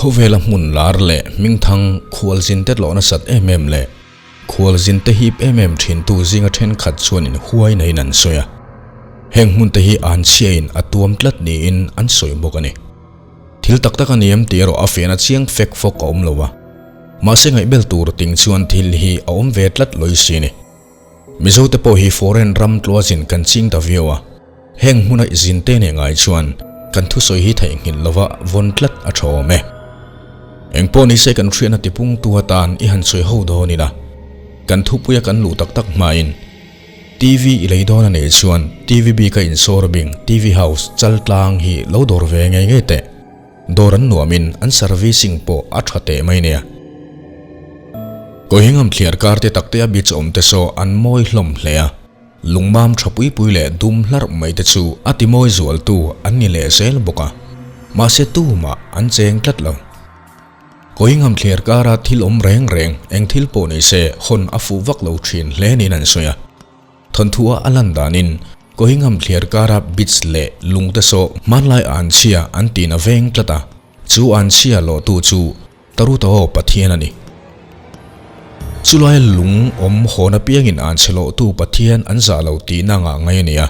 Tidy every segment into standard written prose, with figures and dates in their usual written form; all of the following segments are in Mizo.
Khawvela hmun lar leh hmingthang khualzin te tlawh nasat em em leh khualzin te hip em em thintu zinga thenkhat chuan in huai naiin an sawi a. Heng hmun te hi an chhiain a tuam tlat niin an sawi bawk a ni. Thil tak tak a ni em tih erawh a fiahna chiang fek fawk a awm lo a. Mahse ngaihbel tur ting chuan thil hi a awm ve tlat lawi si a ni. Mizo te pawh hi foreign ram tlua zin kan ching ta viau a, heng hmuna i zin te nen ngai chuan kan thusawi hi theihnghilh lova vawn tlat a tha awm e. Engpawh nise kan hriatna tipungtu atan i han sawi ho dawn ila, kan thupuia kan luh tak tak hmain TV i lei dawn a nih chuan TV bika insawr bing TV house chaltlang hi lo dawr ve ngei ngei teh. Dawr an nuamin an servicing pawh a tha teh mai nia. Kohingam thliar kar te takte a beach awm te saw an mawi hlawm hle a, lungmam tha pui pui leh dum hlarh mai te chu a ti mawi zualtu an ni leh zel bawk a, mahse tumah an cheng tlat lo. Kohingam thliar kara thil awm reng reng eng thil pawh ni se hawn a fuh vak lo thin hle niin an sawi a. Thawnthu a a lan danin Kohingam thliar kara beach leh lungte saw hmanlai anchhia an tin a veng tlat a, chu anchhia lawhtu chu Tarutaho Pathian a ni. Chulai lung awm hawn apiangin anchhe lawhtu Pathian an zah lo tihna ngah ngai a ni a,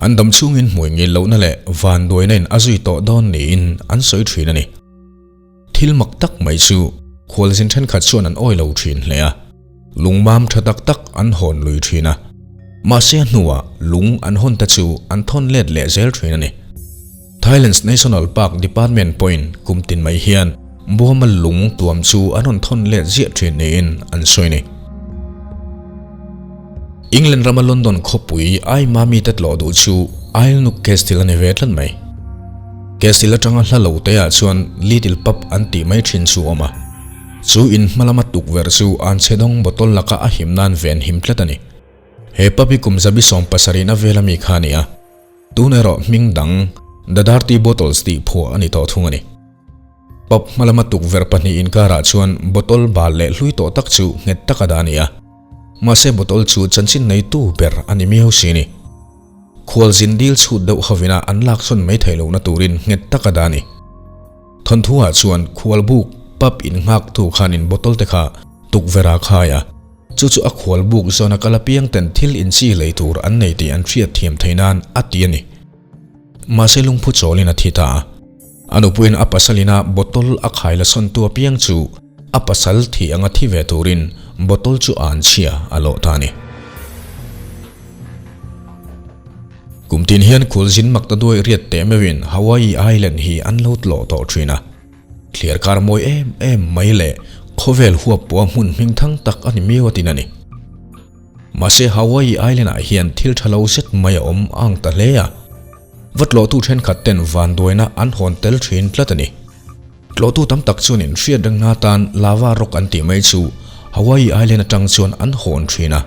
an dam chhungin hmui ngil lohna leh vanduaina in a zui tawh dawn niin an sawi thin a ni. Thil mak tak mai chu khualzin thenkhat chuan an awi lo thin hle a, lungmam tha tak tak an hawn lui thin a, mahse a hnuah lung an hawn te chu an thawn let leh zel thin a ni. Thailand's National Park Department pawhin kum tin mai hian Buama lung tuam chu an rawn thawn let ziah thin niin an sawi a ni. England rama London khawpui aima mite tlawh duh chu Isle Nook Castle a ni ve tlat mai. Castle atanga hla lo te ah chuan Little Pub an tih mai thin chu awm a. Chu in hma lama tukverh chu an chhe dawng bottle laka a him nan ven him tlat a ni. He pub hi kum zabi 70 na vela mi kha a ni a. Tun erawh hming dang The Dirty Bottles tih phuah a ni tawh thung a ni. Pub hma lama tukverh pahnih inkarah chuan bottle bal leh hlui tawh tak chu nghet taka dah a ni a. Mahse bottle chu chanchin neitu ber a ni miau si ni. Khualzin dil chhut deuh hovina an laksawn mai theih lohna turin nghet taka dah a ni. Thawnthuah chuan khualbuk pub in nghaktu khanin bottle te kha tukverh a khai a, chu chu a khualbuk zawna kal apiang ten thil inchi lei tur an nei tih an hriat thiam theih nan a ti a ni. Mahse lungphu chawlin a thi ta a. A nupuiin a pasalina bottle a khai la sawntu apiang chu a pasal thi anga thi ve turin bottle chu a an chhia a lawh ta a ni. Kum tin hian khulzin makta duai riat teh meuhin Hawaii Island hi an lo tlawh tawh thin a. Thliar kar mawi em em mai leh khawvel huap pawha hmun hmingthang tak a ni miau a tin a ni. Mahse Hawaii Island ah hian thil tha lo zet mai a awm ang ta hle a. Va tlawhtu thenkhat ten vanduaina an hawn tel thin tlat a ni. Tlawhtu tam tak chuan in hriat reng na tan lava rock an tih mai chu Hawaii Island atang chuan an hawn thin a.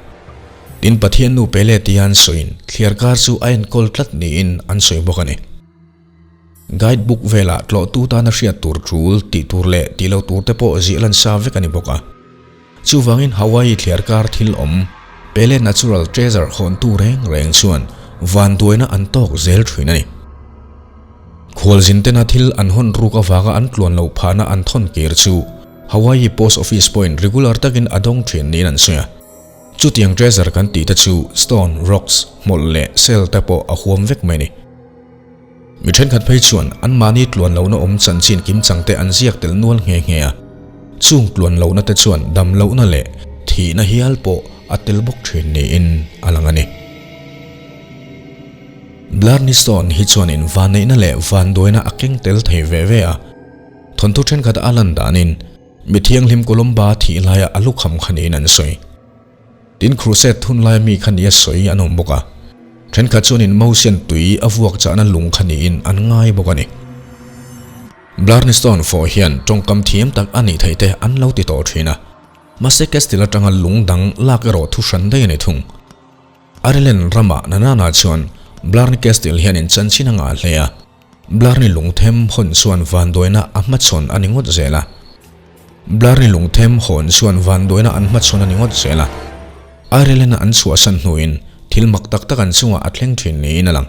Tin Pathian nu Pele tia an sawiin thliar kar chu a enkawl tlat niin an sawi bawk a ni. Guide book velah tlawhtu tana hriat tur tul tih tur leh tih lo tur te pawh ziah lan sa vek a ni bawk a. Chuvangin Hawaii thliarkar thil awm, Pele Natural Treasure hawntu reng reng chuan vanduaina an tawk zel thin a ni. Khualzin tena thil an hawn ruk avanga an tluan loh phahna an thawn kir chu Hawaii Post Office pawhin regular takin a dawng thin niin an sawi a. Chutiang treasure kan tih te chu stone, rocks, hmawlh leh shell te pawh a huam vek mai a ni. Mi thenkhat phei chuan anmahni tluan lohna awm chanchin kimchang te an ziak tel nual nghe nghe a, chung tluan lohna te chuan dam lohna leh thihna hial pawh a tel bawk thin niin a lang a ni. Blarney Stone hi chuanin vanneihna leh vanduaina a keng tel thei ve ve a, thawnthu thenkhat a lan danin mi thianghlim Columba thih laia a lukham kha niin an sawi. Tin, Crusade thun laia mi kha nia sawi an awm bawk a, thenkhat chuanin Mosian tui a vuak chahna lung kha niin an ngai bawk a ni. Blarney Stone fawh hian tawngkam thiam tak a nih theih te an lo ti tawh thin a, mahse Castile atanga lung dang lak erawh thu hran daih a ni thung. Ireland ramah Nanana chuan Blarney Castle hianin chanchin a ngah hle a, Blarney lungthem hawn chuan vanduaina a hmachhawn a ni ngawt zel a. Blarney lungthem hawn chuan vanduaina an hmachhawn a ni ngawt zel a. Ireland-a an chhuahsan hnuin thil mak tak tak an chungah a thleng thin niin a lang.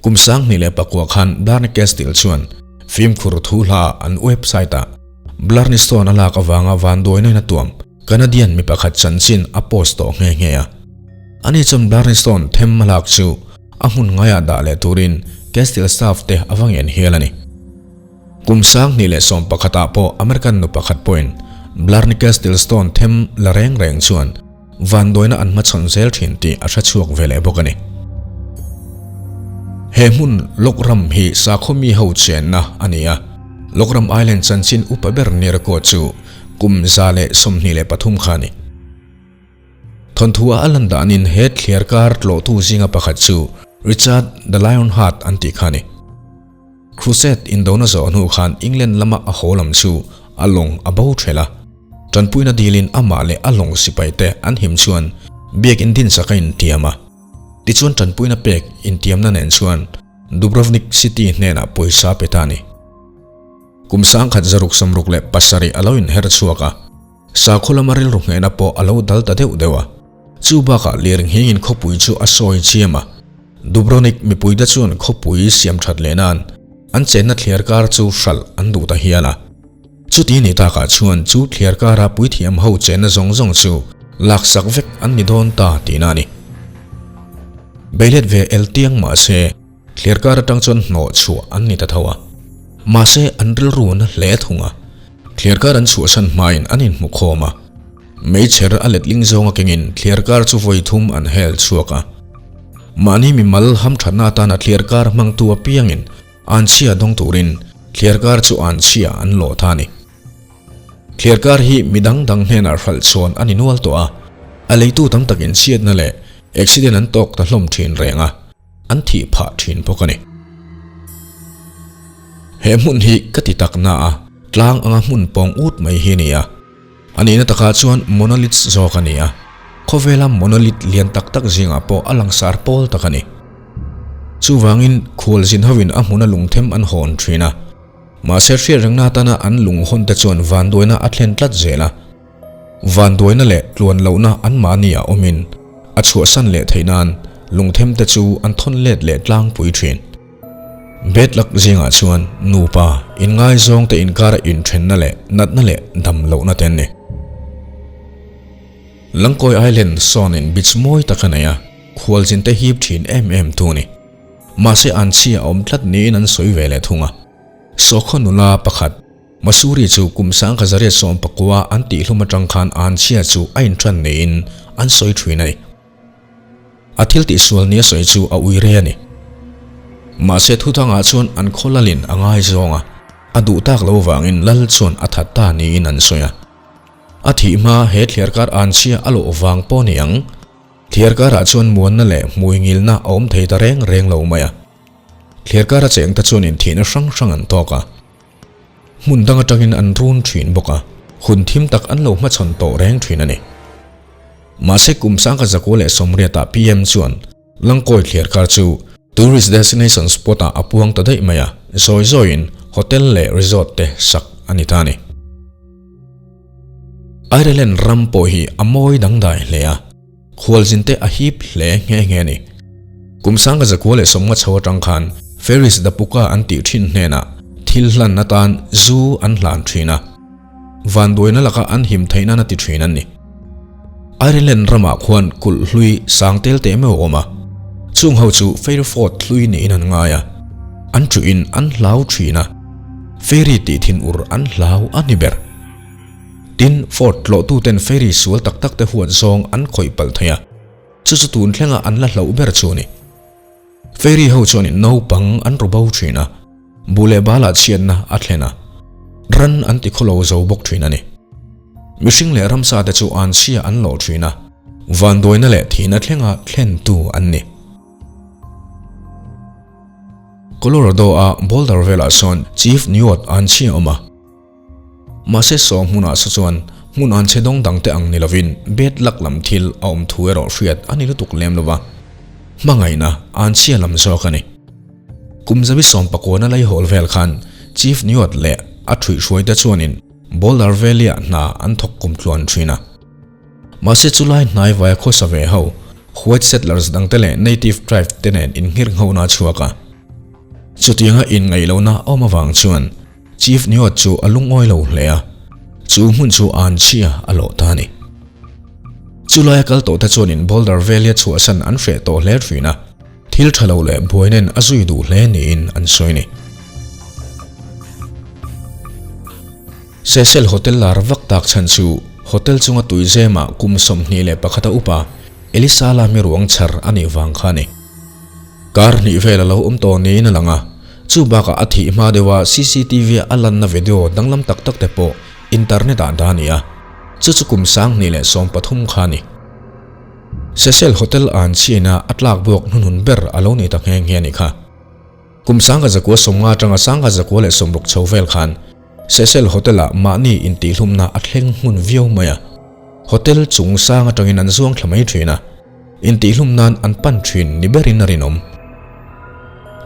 Kum 2009 khan Blarney Castle chuan. Fimkhur thu hla an website ah Blarney Stone a lak avanga vanduaina in a tuam Canadian mi pakhat chanchin a post tawh nghe nghe a. Ani chuan Blarney Stone them a lak chu a hmun ngaiah dah leh turin Castle staff te a va ngen hial a ni. Kum 2011 ah pawh American nu pakhat pawhin Blarney Castle Stone them la reng reng chuan vanduaina an hmachhawn zel thin tih a hre chhuak ve leh bawk a ni. He hmun Lokram hi sakhaw mi ho chenna a ni a, Lokram Island chanchin upa ber ni record chu kum 123 kha a ni. Thawnthu a a lan danin he thliarkar tlawhtu zinga pakhat chu Richard the Lionheart an tih kha a ni. Crusade indona zawh hnu khan England lama a haw lam chu a lawng a bo ṭhelh a. Ṭanpuina dilin amah leh a lawng sipaite an him chuan biakin dinsak a intiam a. Tichuan ṭanpuina pek intiamna nen chuan Dubrovnik city hnenah pawisa pe ta a ni. Kum 1667 a lo inher chhuak a. Sakhaw lama rilru nghehna pawh a lo dal ta deuh deuh a. Chu bakah lirnghingin khawpui chu a sawi chiam a. Dubrovnik mipuite chuan khawpui siam that leh nan an chenna thliar kar chu hralh an duh ta hial a. Chuti ni takah chuan chu thliar kara puithiam ho chenna zawng zawng chu laksak vek an ni dawn ta tihna a ni. Beilet ve el tiang mahse thliar kar atang chuan hnawh chhuah an ni ta tho a. Mahse an rilru na hle thung a. Thliar kar an chhuahsan hmain an inhmu khawm a. Meichher a letling zawnga kengin thliar kar chu vawi thum an hel chhuak a. Mahni mimal hamthatna atana thliar kar hmangtu apiangin anchhia dawng turin thliar kar chu anchhia an lawh ta a ni. Thliar kar hi mi dang dang hnenah hralh chhuan a ni nual tawh a, a leitu tam takin chhiatna leh accident an tawk ta hlawm thin reng a, an thih phah thin bawk a ni. He hmun hi ka ti tak na a, tlang anga hmun pawng ut mai hi a ni a. A nihna takah chuan monoliths zawk a ni a, khawvela monolith lian tak tak zingah pawh a langsar pawl tak a ni. Chuvangin khualzin hovin a hmuna lungthem an hawn thin a, mahse hriatrengna atana an lung hawn te chuan vanduaina a thlen tlat zel a. Vanduaina leh tluan lohna anmahni a awmin a chhuahsan leh theih nan lungthem te chu an thawn let leh tlangpui thin. Bed luck zingah chuan nupa inngaizawng te inkara inthenna leh natna leh dam lohna te an ni. Langkawi Island sawnin beach mawi tak a nei a, khualzin te hip thin em em tu a ni. Mahse an chhia a awm tlat niin an sawi ve leh thung a. Sawkhaw nula pakhat, Masuri chu kum 1919 an tihhlum atang khan an chhia chu a inthan niin an sawi thin a ni. A thil tihsual nia sawi chu a ui rei a ni. Mahse thutangah chuan an khaw lalin a ngaizawng a, a duh tak lo vangin lal chuan a that ta niin an sawi a. A thih hma he thliarkar anchhia a lawh vang pawh ni ang. Thliarkarah chuan muanna leh hmuingilna a awm thei ta reng reng lo mai a. Thliarkar a chengte chuan inthihna hrang hrang an tawk a. Hmun dang atangin an run thin bawk a, hun thim tak an lo hmachhawn tawh reng thin a ni. Mahse kum 1980 ah PM chuan Langkawi thliarkar chu tourist destination spot ah a puang ta daih mai a, zawi zawiin hotel leh resort te sak a ni ta a ni. Ireland ram pawh hi a mawi dangdai hle a, khualzin te a hip hle nghe nghe a ni. Kum 1990 chho atang khan Ferris da Puka an tih thin hnenah thil hlan atan zu an hlan thin a, vanduaina laka an him theih nan a ti thin an ni. Ireland ramah khuan kulh hlui sang tel teh meuh a awm a, chung ho chu Fairy Fort hlui niin an ngai a, an thuin an hlau thin a, fairy tih thin ur an hlau a ni ber. Tin, Fort tlawhtuten fairy sual tak tak te huat zawng an khawih palh thei a, chu chu tun thlenga an la hlauh ber chu a ni. Fairy ho chuanin naupang an ru bo thin a, buh leh balah chhiatna a thlen a, ran an ti khawlo zo bawk thin a ni. Mihring leh ramsa te chu an chhia an lawh thin a, vanduaina leh thihna thlenga thlentu an ni. Colorado-a Boulder velah sawn Chief Newt an chhia awm a. Mahse saw hmunah saw chuan hmun an che dawng dangte ang ni lovin bed luck lam thil a awm thu erawh hriat a ni lutuk lem lova, hmangaihna an chhia lam zawk a ni. Kum zabi sawmpakuana laihawl vel khan Chief Newt leh a thuihhruaite chuanin Boulder Valley-ah hna an thawk kum tluan thin a. Mahse chulai hnai vaia khawsa ve ho White Settlers dangte leh Native Tribe te nen innghirnghona a chhuak a. Chutianga inngaihlohna a awm avang chuan Chief Niot chu a lungawi lo hle a, chu hmun chu an chhia a lawh ta a ni. Chulaia kal tawhte chuanin Boulder Valley-a chhuahsan an hreh tawh hle thin a, thil tha lo leh buainain a zui duh hle niin an sawi a ni. Cecil Hotel lar vak tak chhan chu hotel chunga tuizemah kum 21 a upa Elisa Lami ruang chhar a nih vang kha a ni. Kar hnih vel a lo awm tawh niin a lang a, chu bakah a thih hma deuha cctv a a lanna video danglam tak tak te pawh internet ah dah a ni a, chu chu kum 2013 kha a ni. Cecil Hotel an chhiaina a tlak buak hnuhnun ber a lo ni ta nghe nghe a nih kha. Kum 1950 atanga 1960 chho vel khan Cecil Hotel ah mahni intihhlumna a thleng hmun viau mai a, hotel chung sang atangin an zuang thla mai thin a, Intihhlum nan an pan thin ni berin a rinawm.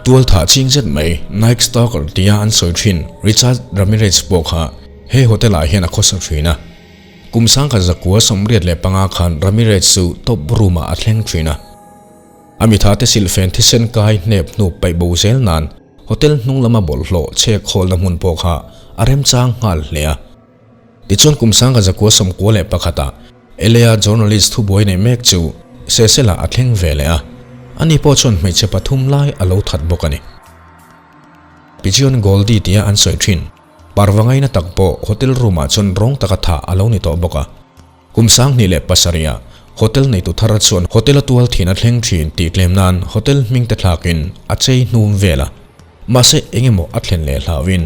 Tual thah ching zet mai Night Stalker tia an sawi thin Richard Ramirez pawh kha he hotel ah hian a khawsa thin a. Kum 1985 khan Ramirez chu top room ah a thleng thin a. A mitha te silhfen thisen kai hnep hnu paih bo zel nan hotel hnung lama bawlhhlawh chhek khawlna hmun pawh kha a remchang nghal hle a. Tichuan kum 1991 ah LA-a journalist thubuai nei mek chu Sesel-ah a thleng ve leh a, ani pawh chuan hmeichhe pathum lai a lo that bawk a ni. Pigeon Goldie tia an sawi thin, parva ngaina tak pawh hotel room-ah chuan rawng taka thah a lo ni tawh bawk a. Kum 2007 ah hotel neitu thar chuan hotel-a tual thin a thleng thin tih tlem nan hotel hming te thlakin a chei hnum vel a, mahse engemaw a thlen leh hlauhin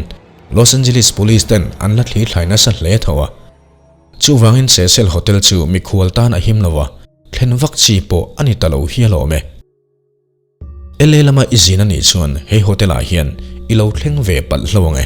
Los Angeles Police ten an la thli thlai nasa hle tho a. Chuvangin Cecil Hotel chu mikhual tan a him lo a, thlen vak chi pawh a ni ta lo hial awm e. LA lama i zin a nih chuan he hotel ah hian i lo thleng ve palh hlo ang e.